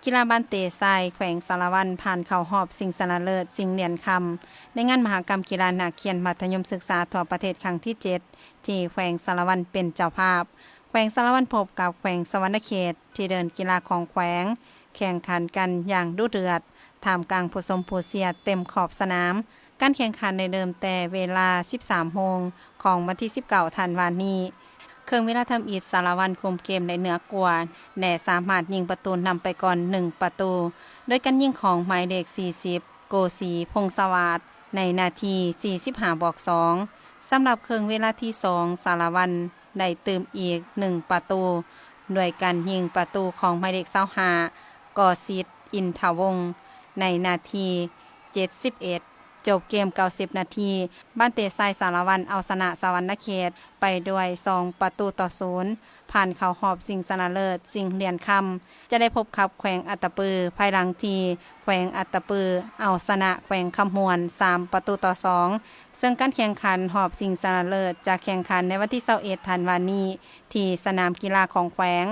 ກິລາບານເຕະຊາຍແຂວງສາລະວັນຜ່ານເຂົ້າຮອບຊິງຊະນະເລີດຊິງຫຼຽນຄຳ ໃນງານມະຫະກຳກິລານັກຮຽນມັດທະຍົມສຶກສາທົ່ວປະເທດຄັ້ງທີເຈັດ ທີ່ແຂວງສາລະວັນເປັນເຈົ້າພາບ. ແຂວງສາລະວັນພົບກັບແຂວງສະຫວັນນະເຂດ ທີ່ເດີ່ນກິລາຂອງແຂວງ ແຂ່ງຂັນກັນຢ່າງດຸເດືອດ ທ່າມກາງຜູ້ຊົມຜູ້ເຊຍເຕັມຂອບສະໜາມ. ການແຂ່ງຂັນໄດ້ເລີ່ມແຕ່ເວລາສິບສາມໂມງຂອງວັນທີສິບເກົ້າທັນວານີ້. ເຄິ່ງເວລາທຳອິດ ສາລະວັນຄຸມເກມໄດ້ເໜືອກວ່າ ແລະ ສາມາດຍິງປະຕູນຳໄປກ່ອນໜຶ່ງປະຕູ ໂດຍການຍິງຂອງໝາຍເລກສີ່ສິບ ໂກສີ ພົງສະຫວາດ ໃນນາທີສີ່ສິບຫ້າບວກສອງ. ສຳລັບເຄິ່ງເວລາທີສອງ ສາລະວັນໄດ້ຕື່ມອີກໜຶ່ງປະຕູ ດ້ວຍການຍິງປະຕູຂອງໝາຍເລກຊາວຫ້າ ກໍສິດ ອິນທະວົງ ໃນນາທີເຈັດສິບເອັດ. ຈົບເກມເກົ້າສິບນາທີ ບານເຕະຊາຍສາລະວັນເອົາຊະນະສະຫວັນນະເຂດໄປດ້ວຍສອງປະຕູຕໍ່ສູນ ຜ່ານເຂົ້າຮອບຊິງຊະນະເລີດຊິງຫຼຽນຄຳ ຈະໄດ້ພົບກັບແຂວງອັດຕະປື ພາຍຫຼັງທີ່ແຂວງອັດຕະປືເອົາຊະນະແຂວງຄຳມ່ວນສາມປະຕູຕໍ່ສອງ ເຊິ່ງການແຂ່ງຂັນຮອບຊິງຊະນະເລີດຈະແຂ່ງຂັນໃນວັນທີຊາວເອັດທັນວານີ້ ທີ່ສະໜາມກິລາຂອງແຂວງ.